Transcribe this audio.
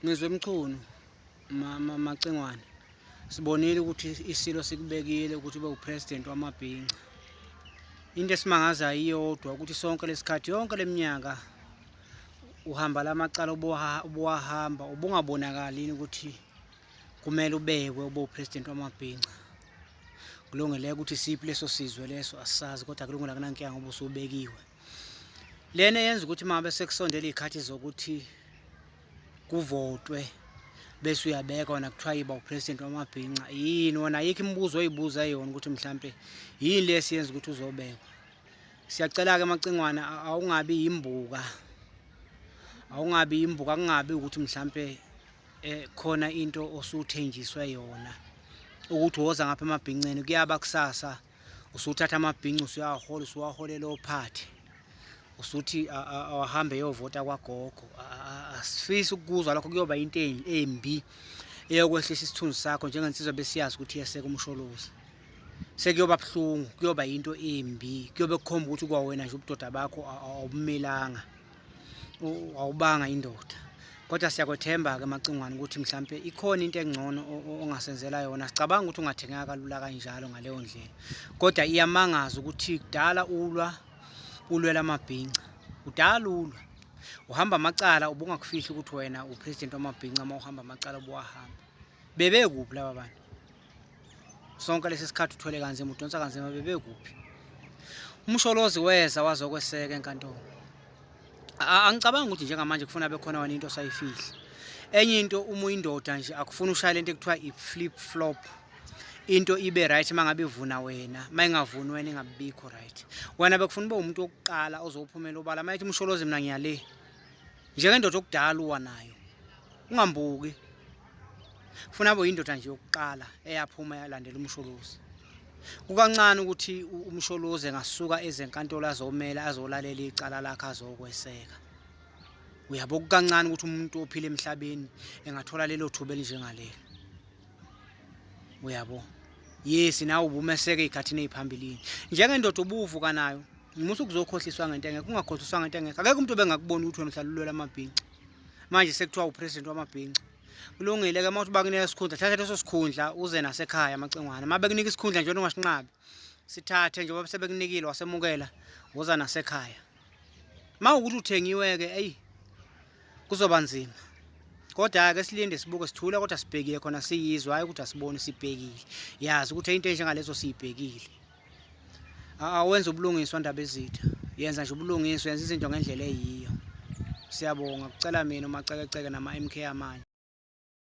Ngizwe Mchunu Macingwane, sibonile ukuthi isilo sikubekile ukuthi ube upresident wamabhinca. Into esimangazayo iyodwa ukuthi sonke lesikhathi yonke leminyaka uhamba lamacala ubuwahamba ubungabonakali yini ukuthi kumele ubekwe ube upresident wamabhinca. Kulungile ukuthi siphi leso sizwe leso asazi kodwa kulungile akunankinga ngoba usubekiwe. Lena yenza ukuthi uma ngabe sekusondela iy'khathi zokuthi kuvotwe bese uyabeka wena kuthiwa yiba upresident wamabhinca yini wena ayikho imibuzo oyibuza yona ukuthi mhlampe yini le siyenza ukuthi uzobekwa siyacela-ke amacingwana awungabi yimbuka awungabi yimbuka kungabi ukuthi mhlampe eh khona into osuthenjiswe yona ukuthi woza ngapha emabhinceni kuyaba kusasa usuthatha amabhinci usuyawahola usuwaholela ophathi usuthi awahambe eyovota kwagogo asifisi ukuzwa lokho kuyoba into embi eyokwehlisa isithunzi sakho njengensizwa besiyazi ukuthi yeseka umsholozi sekuyoba buhlungu kuyoba into embi kuyobe kukhomba ukuthi kwawena nje ubudoda bakho awubumelanga awubanga indoda kodwa siyakwethemba-ke macingwane ukuthi mhlampe ikhona into engcono ongasenzela yona sicabanga ukuthi ungathengeka kalula kanjalo ngaleyo ndlela kodwa iyamangaza ukuthi kudala ulwa ulwela amabhinca kudala ulwa uhamba amacala ubungakufihli ukuthi wena upresident wamabhinca uma uhamba amacala ubuwahamba bebekuphi laba bantu sonke lesi sikhathi uthwele kanzima udonsa kanzima bebekuphi umsholozi weza wazokweseka enkantolo angicabangi ukuthi njengamanje kufuna bekhona wena into osayifihla enye into uma uyindoda nje akufuni ushaya lento ekuthiwa i-flip flop into ibe right uma ngabe ivuna wena uma ingavuni wena ingabikho right wena bekufuna ube umuntu wokuqala ozophumela obala uma ethi umsholozi mina ngiyale njengendoda okudala uwa nayo ungambuki funa abe yindoda nje yokuqala eyaphuma yalandela umsholozi kukancane ukuthi umsholozi engasuka ezenkantolo azomela azolalela icala lakhe azokweseka uyabo kukancane ukuthi umuntu ophila emhlabeni engathola lelo thuba elinjengalelo uyabo yes nawe ubumeseke ey'khathini ey'phambilini njengendoda ubuvuka nayo musa ukuzokhohliswa ngento engekho ungakhohliswa ngento engekho akekho umuntu obengakubona ukuthi wena uhlala ulwela amabhinca manje sekuthiwa upresident wamabhinca kulungile ke uma uthi bakunika isikhundla thatha leso sikhundla uze nasekhaya amacingwane uma bekunika isikhundla nje ungasinqabi sithathe njengoba sebekunikile wasemukela woza nasekhaya uma ukuthi uthengiwe-ke eyi kuzoba nzima kodwa-ke silinde sibuke sithule kodwa sibhekile khona siyizwa hhayi ukuthi asiboni sibhekile yazi ukuthi into enjengalezo siyibhekile awenza ubulungiswa ndaba ezitha yenza nje ubulungiswa yenza izinto ngendlela eyiyo siyabonga kucela mina umacekeceke nama-mk amanye.